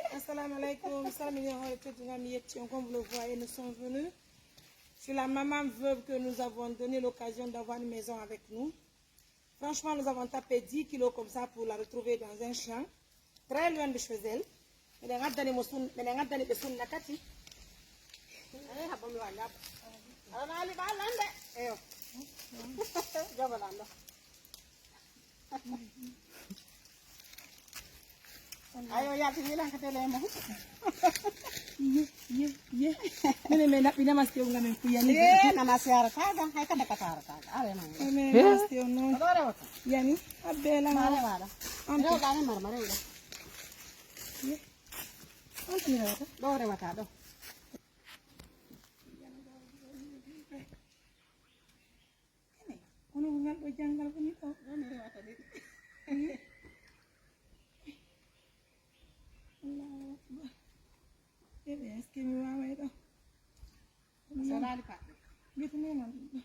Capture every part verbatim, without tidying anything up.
Assalamu alaikum, salmini hoore teddugal, mi yetti on. Comme vous le voyez, nous sommes venus chez la maman veuve que nous avons donné l'occasion d'avoir une maison avec nous. Franchement, nous avons tapé dix kilos comme ça pour la retrouver dans un champ, très loin de chez elle. Miɗen ngaddani mo sun, miɗen ngaddani ɓe sunna kati. Eh, haɓɓo mi walla. Aɗa naali ba lande. Eyo. Jogo lando. Ayo, yaltini lan ka tele mo. Ye, ye, ye. Mene me na, ina maske unga men kuyani. Eh, na maske ara taga, hay kada kata ara taga. Are man. Mene maske uno. Dore wata. Yani, abela. Mare wala. Ante. Ina gane mar mare wala. Ye. Ante mare wata. Dore wata do. Ene, kono ko ngal ɗo janngal woni ɗo. Woni rewata de. Allahu akbar. Ɓe ɓe, est-ce que mi waaway ɗo? Solaali paɗɗe. Mbiyete mi non ɗum ɗo.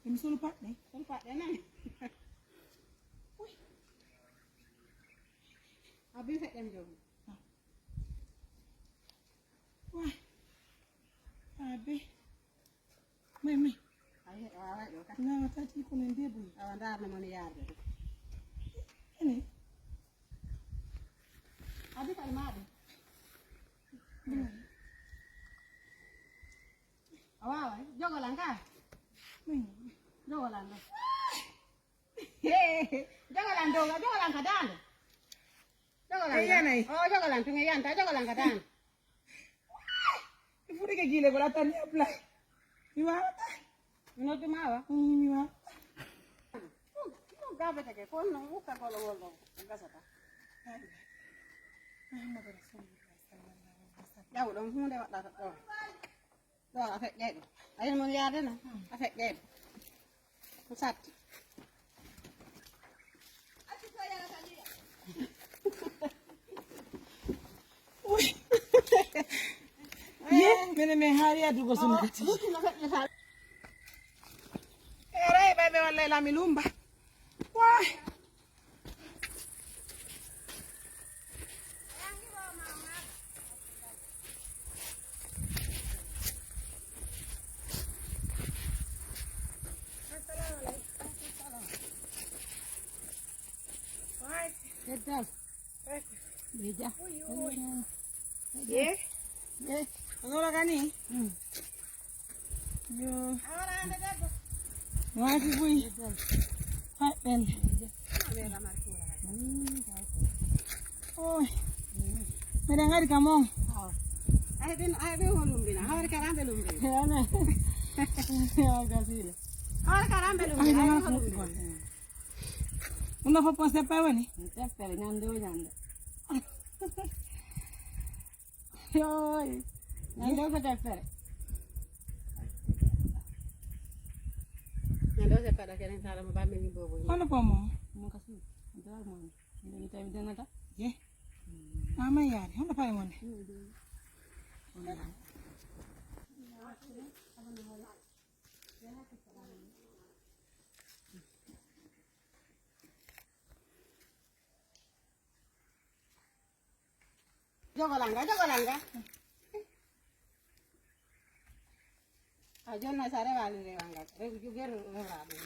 Emi solu paɗɗe? Solu paɗɗe nani? Uy. A bi feɗɗem jogi. Ah. Wah. Abe. Mai, mai. Ayi, a waaway ɗo ka. Laawa tati kono en deboyi. Awa, ndaarno mo mi yaarde ɗo. Ene. Abi kadi maa ɗum. Mai. A waaway. Jogolan ka. Mai. Jogolan ɗo. Jogolan dow, jogolan ka daande. Jogolan ka. Yanay. Oh, jogolan tun e yanta, jogolan ka daande. Mi fuɗike giile ko lattan ni apply. Mi waawata. Mi noddu ma wa? Mm, mi waawata. Ɗum, ɗum gaabeteke, ko honno ukka golo ngol ɗon, ko gasata. Muhammadu Rasulullah sallallahu alaihi wasallam. Ƴaw ɗon huunde waɗɗata ɗon. Ɗo a feƴƴay ɗo. A yino mon yaade no? A feƴƴay ɗo. Ko satti. Ye, mene me hari adugo sun kati. Eray ɓay ɓe wallay lami lumba. Wah. Teddal. Beja. Ye? Ye? Onola gani? Mm. Yo. Waati buy. Faɗɗen. Oy. Meɗen ngari ka mon. Ay, ɓen, ay, ɓen o lumbina. Hawre karambe lumbina. Yana. Ya, gasile. Hawre karambe lumbina. Ay, ɓen o lumbina. Ɗum ɗo fof ko seppay woni? Seppere, ñande o ñande. Yoy. Ñande o ko seppere. Ñande o seppa ɗo kenen sara mo bambe ni bobo. Kono ko mo? Mo kasi. Dawal mo. Ni tawi denata. Ye. Ama yaari. Hono pare mon. Jogolanga, jogolanga. A jonna sare wali rewanga. Rew jugeru rewra ɗum.